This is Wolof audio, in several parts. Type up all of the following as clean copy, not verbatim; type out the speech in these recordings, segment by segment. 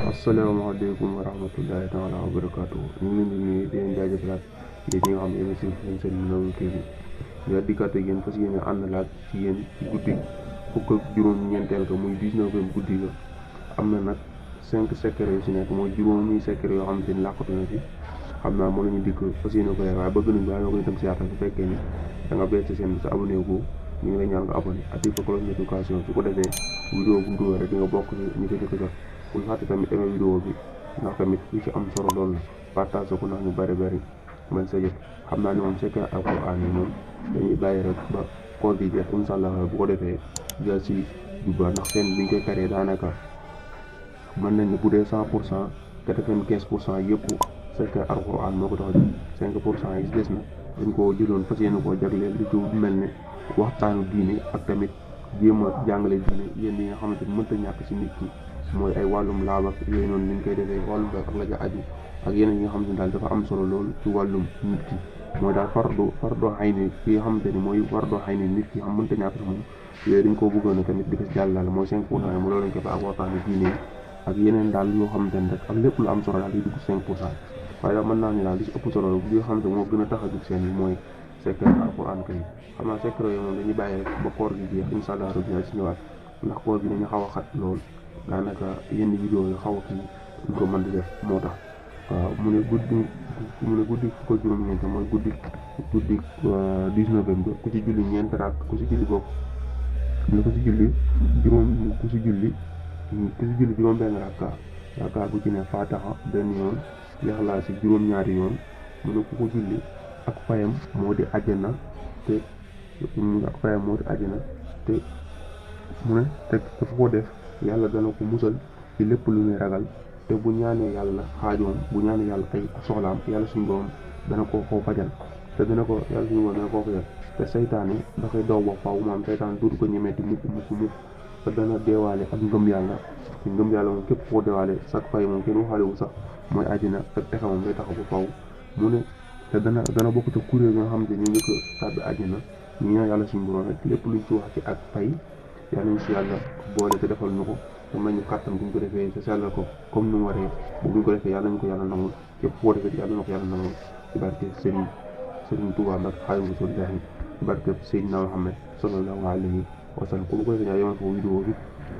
asalaamaaleykum wa rahmatullahi taala wa barakaatu. ñu ngi leen di nuyu di leen jaajëfalaat yéen ñi nga xam ne émission bi seen Nour TV ñu dikkaat ak yéen fas yéene ànd laat ci yéen ci guddi fukk ak juróom-ñeenteel ga muy 19e guddi ga. am na nag 5 secret yu si nekk mooy juróomi secret yoo xamante ni làqatu na fi xam naa mën nañu dikk fas yéene ko waaye bëgg nañ baa ñoo koy dem si yaatal bu fekkee ni da nga bees seen sa abonné gu ñu ngi lay ñaan nga abonné activé cloche notification su ko defee vidéo bu dugal rek di nga bokk ñu ko jëkk jot. bul fàtte tamit aimé vidéo bi ndax tamit li ci am solo loolu la partage ko ndax ñu bëri man sa jot xam naa ne moom secret alquran yi moom dañuy bàyyi rek ba koor gi jeex incha allah bu ko defee jël si jubba ndax seen biñ koy karee daanaka mën nañ ne bu dee 100% 95% yëpp secret alquran moo ko tax a 5% yi des na dañ koo jëloon fas yéene koo jagleel li ci mel ne waxtaanu diine ak tamit jéem a jàngale diine yéen yi nga xamante ni mënta ñàkk si nit ki mooy ay wàllum laab ak yooyu noonu ni ñu koy defee wàllum ak la ja aju ak yeneen yi nga xamante ni daal dafa am solo lool ci wàllum nit ki mooy daal fardu xay ni ki nga xamante ni mooy fardu xay ni nit ki xam mënta ñàkk si moom yooyu dañ koo bëggoon a tamit di ko si jàllale mooy 5% yi mu loolu lañ ko fa ak waxtaanu diine ak yeneen daal yoo xamante ni rek ak lépp lu am solo daal di dugg 5% waaye daal mën naa ni daal li si ëpp solo li nga xamante moo gën a tax a jug seen yi mooy secret alquran kay xam naa secret yooyu moom dañuy bàyyi rek ba koor gi jeex incha allah rabbi si ñëwaat ndax koor gi dañu xaw a xat lool daanaka yenn vidéo yu xaw a kii ñu ko mën di def moo tax waaw mu ne guddi fukk ak juróom-ñeent mooy guddi 19 bi ku ci julli ñeent raak ku ci julli bokk ku ci julli juróom benn rakka bu ci ne faataxa benn yoon Ixlaas juróom-ñaari yoon mu ne ku ko julli ak fayam moo di àjjana te mu ne te dafa ko def yàlla dana ko musal ci lépp lu muy ragal te bu ñaanee yàlla xaajoom bu ñaanee yàlla ay soxlaam yàlla suñu borom dana ko fajal te yàlla suñu borom dana ko fajal te saytaane dafay daw ba faaw maam saytaane dootu ko ñemeeti mukk te dana deewaale ak ngëm yàlla moom képp koo deewaale sax fay moom kenn waxaale wu sax mooy àjjana ak texe moom day taxaw ba faaw mu ne te dana bokk ca kuréel nga xam ne ñu njëkk tàbbi àjjana ñu ñaan yàlla suñu borom rek lépp luñ ci wax ci ak fay yàlla nañ si yàlla boole te defal ñu ko te may ñu kàttan bu ñu ko defee te sellal ko comme nu mu waree bu ñu ko defee yàlla nañ ko yàlla nangul képp koo defee yàlla na ko yàlla nangul ci barke Serigne Touba Mbacke Xaadimu Rasuul ci barke Seydina Muhammad sallallahu alayhi wa sallam ku ko defee ñaa yemal ko vidéo bi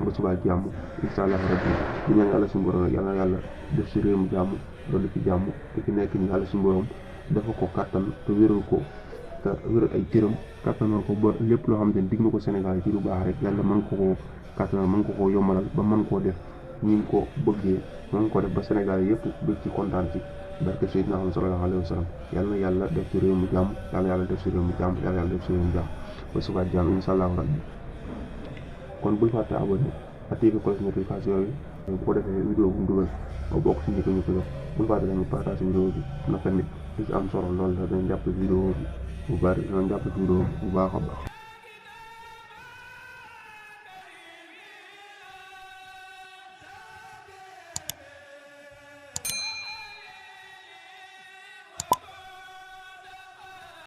ba subaa jàmm incha allah rabbi di ñaan yàlla suñu borom rek yàlla na yàlla def si réew mi jàmm loolu ci jàmm te fi nekk ni yàlla suñu borom dafa ko kàttan te wéral ko te wéral ay cëram kàttanal ko ba lépp loo xamante ni digg na ko Sénégal ci lu baax rek yàlla mën ko koo kàttanal mën ko koo yombalal ba mën koo def ñi ngi ko bëggee mën ko def ba Sénégal yëpp bëgg ci kontaan ci barke Seydina Muhammad sallallahu alayhi wa sallam yàlla na yàlla def ci réew mi jàmm yàlla def ci réew mi jàmm yàlla def ci réew mi jàmm ba suba jàmm incha allah rabbi kon bul fàtte abonné activé cloche notification yi bu ko defee vidéo bu mu dugal ba bokk ci ñi ko jox bul fàtte tamit partage vidéo bi ndax tamit li ci am solo loolu la dañ jàpp vidéo bi bu bari dañ jàpp vidéo bu baax a baax